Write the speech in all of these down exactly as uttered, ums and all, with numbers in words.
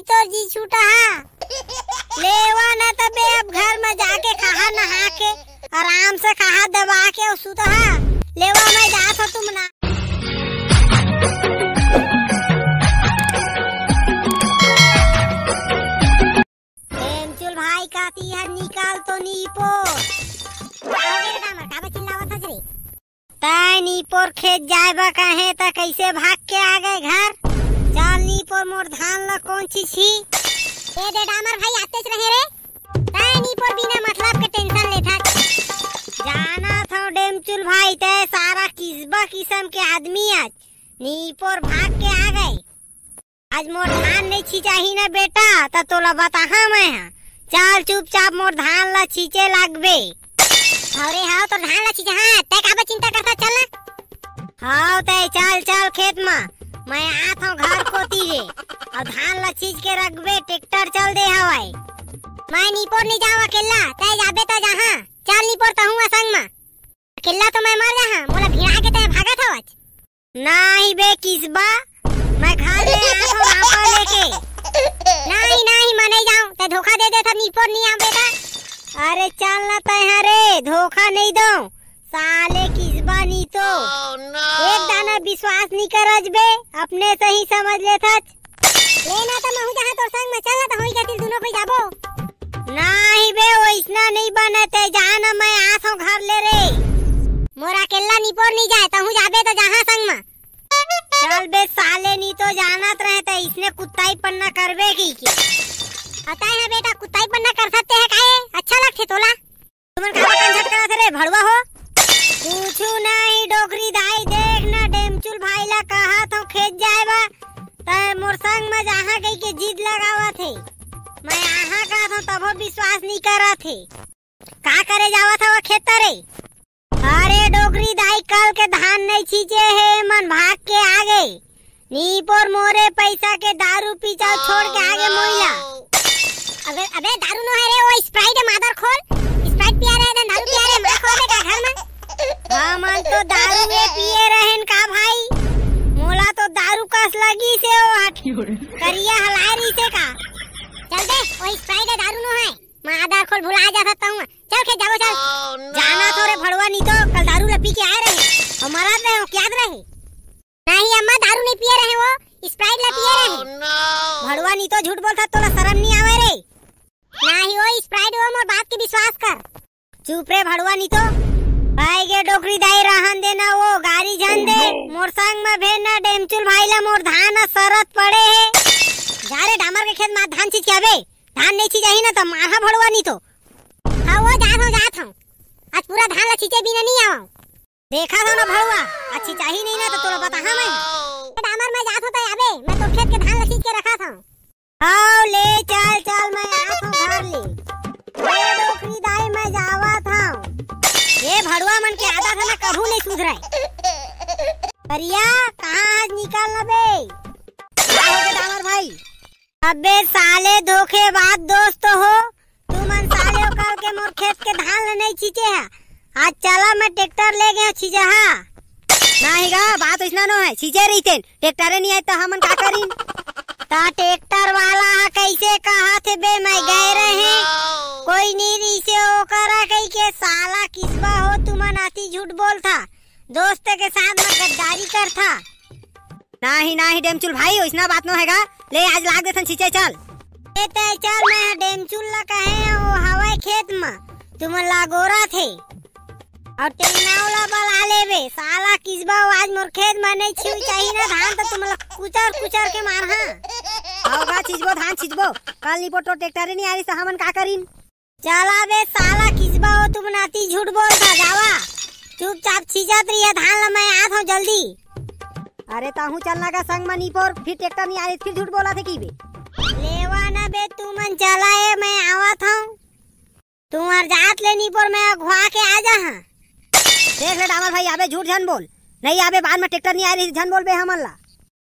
तोर जी छूटा हा। लेवा न तबे अब घर में जाके खाहा नहा के, आराम से खाहा दबा के अउ सुतहा। लेवा मैं जात हो तुम ना। प्रेमचुल भाई का तिहर निकाल तो नीपो। अरे रामा, काबर चिल्लावत हस रे? तैं नीपोर खेत जाए बा कहे त कैसे भाग के आ गए घर? चल नीपोर मोर धान ला कौन चीज ही? ए दे डामर भाई आतेच रहे रे। तैं नीपोर बिना मतलब के टेंशन लेथा। जाना था डेमचुल भाई तैं सारा किस्बा किसम के आदमी आज नीपोर भाग के आ गए। आज मोर धान नहीं छिंचाही ना बेटा, त तोला बताहा मैं हा। चल चुपचाप मोर धान ला छींचे लागबे। हव रे हव, तोर धान ला छींचे, हाँ, तै काबर चिंता करता, चल ना। हव तै चल, चल खेत मा, मैं आत हव घर कोती ले, अउ धान ला छींच के रखबे, ट्रैक्टर चल दे हवय। मैं निपोर नहीं जाऊँ अकेला, तै जाबे त जहाँ, चल निपोर तहूँ आ संग मा। अकेला तो मैं मर जाहा, मोला भिड़ा के तै भागत हवच। नाही बे किसबा, मैं घर ले आत हूँ आपा लेके। नाही, नाही, मैं नहीं जाऊँ, तै धोखा दे देथा, निपोर नहीं आवे बेटा। अरे चल ना तै हा रे, धोखा नहीं दो, साले किसबा नहीं तो। एक दाना विश्वास नहीं करज बे, अपने से ही समझ लेथच। ले ना त महू जहाँ तोर संग में चल ना त होई गतिल दुनो कोई जाबो। नाही बे, ओइसना नहीं बने, तै जा ना, मैं आत हूँ घर ले रे। मोर अकेला निपोर नहीं जाए, तहूँ जाबे त जहाँ संग में। चल बे साले, नहीं तो जानत रहे तै इसने कुत्ताई पन्ना करबे की की। पता है बेटा, कुत्ताई पन्ना कर सकते हैं काहे? अच्छा लगथे तोला? तुमन काबर कंझट करत रे भड़ुआ हो? कुछु नहीं डोकरी दाई, देख ना डेमचुल भाई ला कहा थो खेत जाए बा, तै मोर संग में जहाँ गई के जिद लगावत हे। मैं आहा कहा थो तभो विश्वास नहीं करत हे। का करे जावत हवा खेत रे? अरे डोकरी दाई, कल के धान नहीं छींचे हे, मन भाग के आ गए। नीपोर मोरे पैसा के दारू पीचाव छोड़ के आगे मोइला। अबे, अबे दारू नो है रे, वो Sprite है मादर खोल। Sprite पिया रहे, दारू पिया रहे, माँ खोल दे का घर में। हमन तो दारू ये पिए रहन का भाई? मोला तो दारू कस लगी से वो हट। करिया हलारी से का। चल दे, वो Sprite है, दारू नो है। मादर खोल भुला जा सकता हूँ। चल खेत जाबो चल। जाना थो रे भड़ुआ, नहीं तो कल दारू ला पी के आए रहे। अउ मरत रहे हो, याद रहे। नहीं अम्मा, दारू नहीं पिए रहे, वो Sprite ला पिए रहे। भड़ुआ नहीं तो झूठ बोलता, तोला शर्म नहीं आवे रे। नहीं वो Sprite, वो मोर बात के विश्वास कर। चुप रे भड़ुआ नहीं तो। भाई गे डोकरी दाई रहन देना, वो गारी झन दे। मोर संग में भेज ना डेमचुल भाई ला, मोर धान ह सरत पड़े हे। जा रे डामर के खेत में धान छींच के आबे। धान नहीं छींचाही ना त मारहा भड़ुआ नहीं तो। हाँ वो जात हूँ, जात हूँ। आज पूरा धान ला छींचे बिना नहीं आवा। देखा था ना भड़ुआ, अच्छी चाही नहीं ना तो तोला बताहा मैं। डामर मैं जात होता आबे, मैं तो खेत के धान ला छींच के रखा था। आओ ले चल चल, मैं आत हूँ घर ले। ए डोकरी दाई, मैं जावत हूँ। ये भड़ुआ मन के आदत है ना, कभू नहीं सुधरे। करिया, कहाँ आज निकल ना बे? का हो गए डामर भाई? अबे साले धोखेबाज दोस्त हो, तुमन साले हो कल के मोर खेत के धान ल नहीं छींचे हा। आज चला मैं ट्रैक्टर ले गया छींचा हा। नहीं गा, बात इसना नो है, छींचे रहितेन, ट्रैक्टरे नहीं आए त हमन का करीन? ता ट्रैक्टर वाला हा कैसे कहा थे बे, मैं गए रहे, कोई नहीं रही से ओकरा कही के साला किसबा हो तुमन आती झूठ बोल था, दोस्त के साथ में गद्दारी कर था। नाही, नाही, डेमचुल भाई, ओइसना बात नो हे गा। ले, आज लाग देथन छींचे, चल। ए, तै चल, मैं डेमचुल ला कहे, वो हवय खेत म, तुमन ला गोरा थे। अउ टेंगनाव ला बला लेबे, साला किसबा, वो आज मोर खेत म नहीं छिंचाही ना धान, त तुमन ला कुचर, कुचर के मारहा। हव गा, छिंचबो, धान छिंचबो। कल निपोर ट्रैक्टर नहीं आ रही, त हमन का करीन? चला बे साला किसबा हो, तुमन अति झूठ बोलथा, जावा। चुपचाप छींचत रहिया धान ला, मैं आत हूँ जल्दी। अरे तहूँ चल ना गा संग म निपोर, फिर ट्रैक्टर नहीं आए, फिर झूठ बोलथे की बे। लेवा ना बे, तुमन चला ए, मैं आवत हूँ। तुम्हर जात ले निपोर मैं अघवा के आ जाहा। देख ले डामर भाई, आबे झूठ झन बोल, नहीं आबे बाद में ट्रैक्टर नहीं आए रही झन बोल बे हमन ला।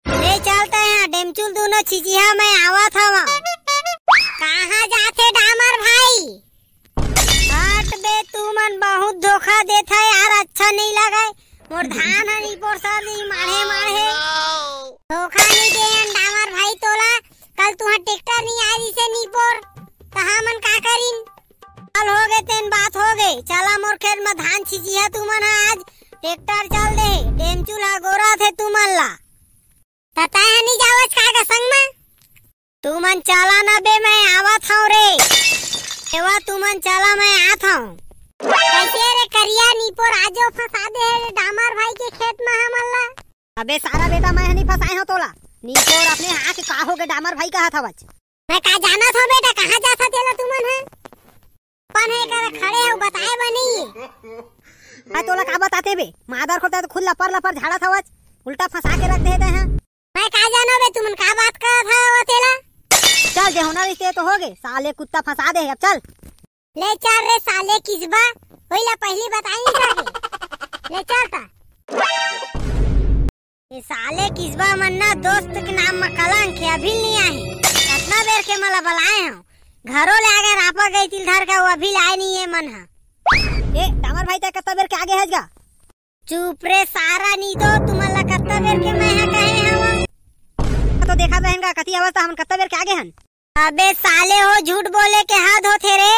ले चलते हैं, डेमचुल दूनो छिचिहा मैं आवत हवा। कहाँ जाथे डामर भाई? हट बे, तुमन बहुत धोखा देथा यार, अच्छा नहीं लगे। मोर धान ह निपोर सर दी माढ़े माढ़े। धोखा नहीं दे हन डामर भाई तोला, कल तुहां ट्रैक्टर नहीं आय रिहिसे नीपोर, त हमन का करिन? चल हो गे तेन बात हो गे, चला मोर खेत म धान छिचिहा तुमन ह आज। ट्रैक्टर चल दे, टेमचुल ह गोरत हे तुमन ला। त तैं ह नहीं जावच का गा संग म? तुमन चला न बे, मैं आवत हंव रे। एवा तुमन चला, मैं आत हंव। कइसे रे करिया, नीपोर आजो फंसा दे हे रे डामर भाई के खेत म हमन ला। अबे सारा बेटा, मैं ह नहीं फंसाए हंव तोला। नीपोर अपने आके का हो गे डामर भाई कहत हवच। मैं का जानत हंव बेटा, कहां जात हव तेला तुमन ह? अपन हे कर खड़े हो, बताए बर नहीं। मैं तोला का बताते बे, मादर खोता तो खुद लपर लपर झाड़त हवच, उल्टा फंसा के रख दे हे तैं ह। मैं का जानो बे, तुमन का बात करत हव तेला? चल, जे होना रहिसे तो हो गे, साले कुत्ता फंसा दे हे, अब चल। ले चल रे साले किसबा, ओइला पहिली बताई नहीं सके। ले चल ता। ये साले किसबा मन ना दोस्त के नाम म कलंक हे, अभी नहीं आए। कतना बेर के मला बलाए हंव, घरो ले आगे रापा गई तिल धर के, वो अभी लाए नहीं ये मन ह। ए डामर भाई, तैं कतना बेर के आगे हस गा? चुप रे सारा, नहीं तो तुमन ला कत्ता बेर के मैं ह कहे हवं। तो देखत रहेन गा, कति अवस्था हमन कत्ता बेर के आगे हन। अबे साले हो, झूठ बोले के हद होथे रे।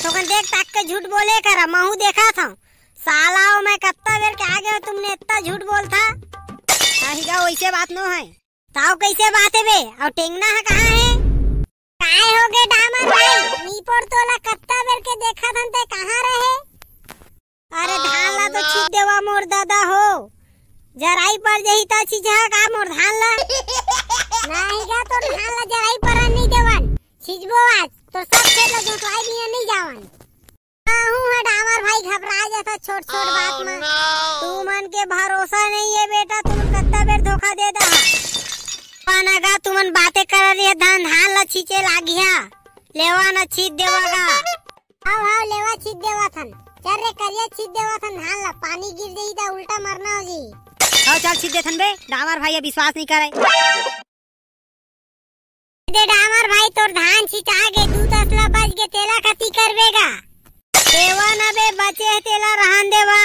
थोकन देख ताक के झूठ बोले करा, महू देखत हंव। साला हो, मैं कत्ता बेर के आगे हंव, तुमन इतना झूठ बोलथा। नहीं गा, वैसे बात नो है। ताव कैसे बात हे बे? अउ टेंगना ह कहाँ हे? काय हो गे डामर भाई? नीपोर तोला कत्ता बेर के देखत हन, ते कहाँ रहे? अरे धान ला तो छीच देवा मोर दादा हो, जराई पर जही त छीचहा का मोर धान ला? नहीं गा, तोर धान ला जराई पर नहीं देवन, छीचबो आज, तोर सब खेत ला जोतवाई दिया नहीं जावन। आहू ह डामर भाई घबरा जाता छोट छोट बात म। तुमन के भरोसा नहीं है बेटा, तुमन कत्ता बेर धोखा दे दहा। पाना गा तुमन बातें कर रही है, धान धान ला छीचे लागिया, लेवा न छीच देवा गा। हाव हाव, लेवा छीच देवा थन। चल रे करिया, छीच देवा थन धान ला, पानी गिर जाई त उल्टा मरना हो जी। हाव चल छीच देथन बे, डामर भाई अब विश्वास नहीं करे। दे डामर भाई, तोर धान छिंचा गे, दू तसला बच गे, तेला कती करबे गा? देवा न बे, बचे हे तेला रहन देवा।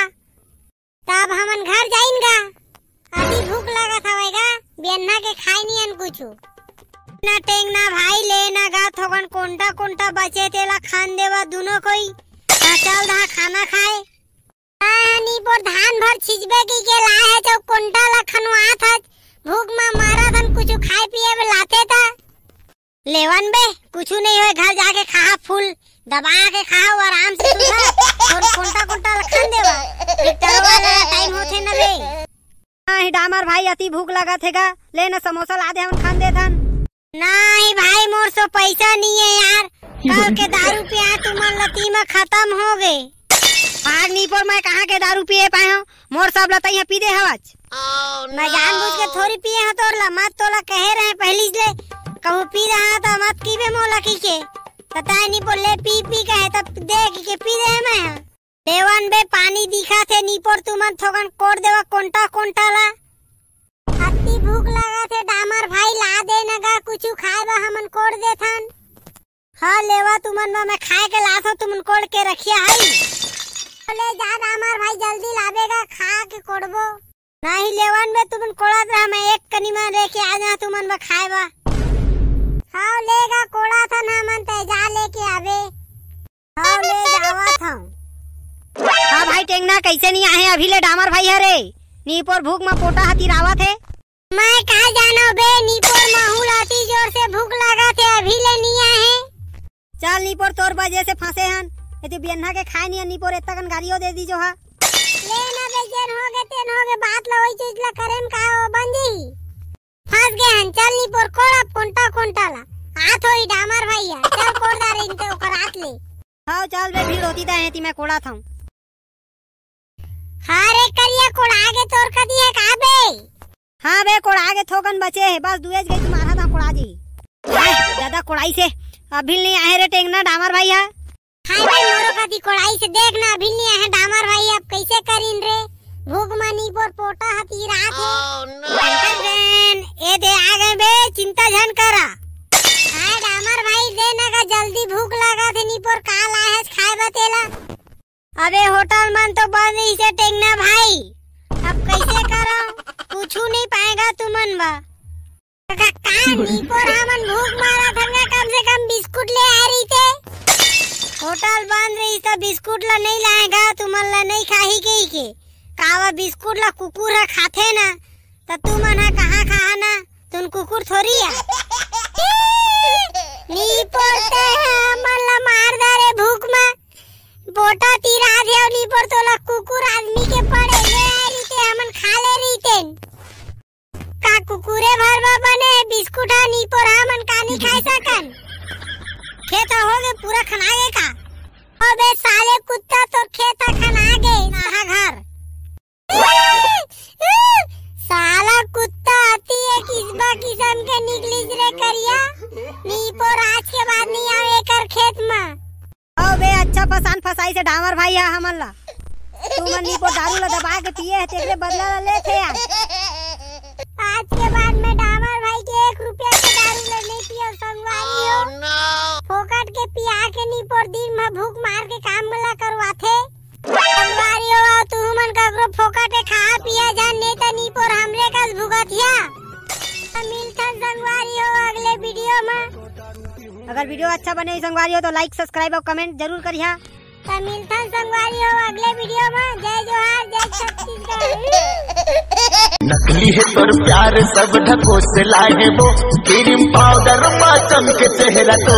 तब हमन घर जाइन गा, अति भूख लगत हवय गा, बियन्ना के खाए नियन कुछु। ना टेंगना भाई, ले ना गा, थोकन कोंटा कोंटा बचे तेला खान देवा दुनो कोई। ता चल धा खाना खाए। हाँ, नीपोर धान भर छिचबे की के लाए हे, चौक कोंटा ला खनवात हच। भूख म मरत हन, कुछु खाए पिए बर लाते त। लेवन बे, कुछु नहीं होय, घर जाके खा, फूल दबा के खा, आराम से सुता। और कोंटा कोंटा ला खन देवा, ट्रैक्टर वाला टाइम होथे न बे। नहीं डामर भाई, अति भूख लगत हे गा, ले न समोसा ला दे, हमन खन देथन। नहीं भाई, मोर सो पैसा नहीं है यार। कल के दारू पिया तुमन लती में खत्म हो गए। भाग नीपोर, मैं कहाँ के दारू पिए पाए हूँ, मोर सब लतई है पी दे हवच। मैं जानबूझ के थोड़ी पिए हूँ तोर ला, मत तोला कहे रहे पहली ले, कहूँ पी रहा तो मत कीबे मोला की के। बताए नीपोर ले पी पी कहे तब दे की के पी दे मैं। देवन बे पानी दिखा थे नीपोर, तुमन थोकन कोड़ देवा कोंटा कोंटा ला। अति भूख लगा थे डामर भाई, ला दे न गा कुछु खाए बा, हमन कोड़ देथन। हाँ लेवा तुमन मा मैं खाए के लाथो, तुमन कोड़ के रखिया हई। ले जा डामर भाई, जल्दी लाबे गा, खा के कोड़बो। नहीं लेवन बे, तुमन कोड़त रहा, मैं एक कनी मा लेके आ जा तुमन मा खाए बा। हाँ ले गा, कोड़ा था ना मन ते जा लेके आबे। हाँ, ले जावत हूँ। हाँ भाई टेंगना, कैसे नहीं आहे अभी ले डामर भाई हरे? नीपोर भूख म पोटा हतिरावत हे। मैं का जानो बे, नीपोर महू ला अति जोर से भूख लागत हे, अभी ले नहीं आहे। चल नीपोर, तोर वजह से फंसे हन। यदि बियन्ना के खाए नहीं नीपोर, इतना कन गालियो दे दीजो हा। ले ना बे, जेन हो गे, तेन हो गे, बात ला वही चीज ला करे म का हो बन जी। फंस गए हन, चल नीपोर कोड़ अब कोंटा कोंटा ला। आत होई डामर भाई है, चल कोड़ डारे इनते ओकर आत ले। हाव चल बे, भीड़ होती ता है ती मैं कोड़ा था। हाँ रे करिया, कोड़ा आगे तोर कदी है का बे? हाँ बे, कोड़ा आगे थोकन बचे है, बस दुएज गई तुम्हारा था कोड़ा जी। हाय, दादा कोड़ाई से अभी नहीं आए रे टेंगना डामर भाई है। हाय भाई, मोरो कति कोड़ाई से देख ना, अभी नहीं आहे डामर भाई, अब कैसे करीन रे? भूख म नीपोर पोटा हतिरात हे। Oh, no! शंकर बेन, ए दे आ गए बे, चिंता झन करा। हाय डामर भाई, दे ना गा, जल्दी भूख लगा थे, नीपोर का लाए हस खाए बर तेला। अबे होटल मन तो बंद ही से टेंगना भाई, अब कैसे करा? कुछु नहीं पाएगा तुमन बा। का, का, नीपोर हमन भूख मारा थंगा, कम से कम बिस्कुट ले आए रहिते। होटल बंद रहिस त बिस्कुट ला नहीं लाएगा, तुमन ला नहीं खाही कही के। कावा बिस्कुट ला कुकुर ह खाथे ना, त तुमन ह कहाँ खाहा ना, तुन कुकुर थोड़ी आ। नी पोरते हैं, हमन ला मार डारे भूख में। बोटा तिरा देव नी पोर तोला कुकुर आदमी के पड़े ले आए रहिते, हमन खा ले रहिते। का कुकुरे भर बर बने बिस्कुट ह नी पोर, हमन का नी खाए सकन? खेत ह होगे पूरा खना गे का? अबे साले कुत्ता, तोर खेत ह खना गे, कहाँ घर? साला कुत्ता अति एक इसबा किसम के निकलिस रे करिया। नी पोर आज के बाद नहीं आवे एकर खेत म। आओ बे, अच्छा फसान फसाई से डामर भाई है हमन ला। तुमन नी पोर दारू ला दबा के पिए है, तेकरे बदला ला लेथे यार। आज के बाद में डामर भाई के एक रुपया के दारू ला नहीं पियो संगवारी हो। फोकट के पिया के नी पोर दिन में भूख मार के काम ला करवाथे। संगवारी हो, तुमन ककरो फोकट के खा पिया जान, नहीं त नी पोर हमरे कस भुगतिया। मिलथन संगवारी हो अगले वीडियो में। अगर वीडियो अच्छा बने संगवारी हो तो like, subscribe और comment जरूर करिहा। त मिलथन संगवारी हो अगले वीडियो में। जय जोहार, जय छत्तीसगढ़। नकली है तोर प्यार सब ढकोसला है वो, क्रीम पाउडर मा चमके चेहरा तो।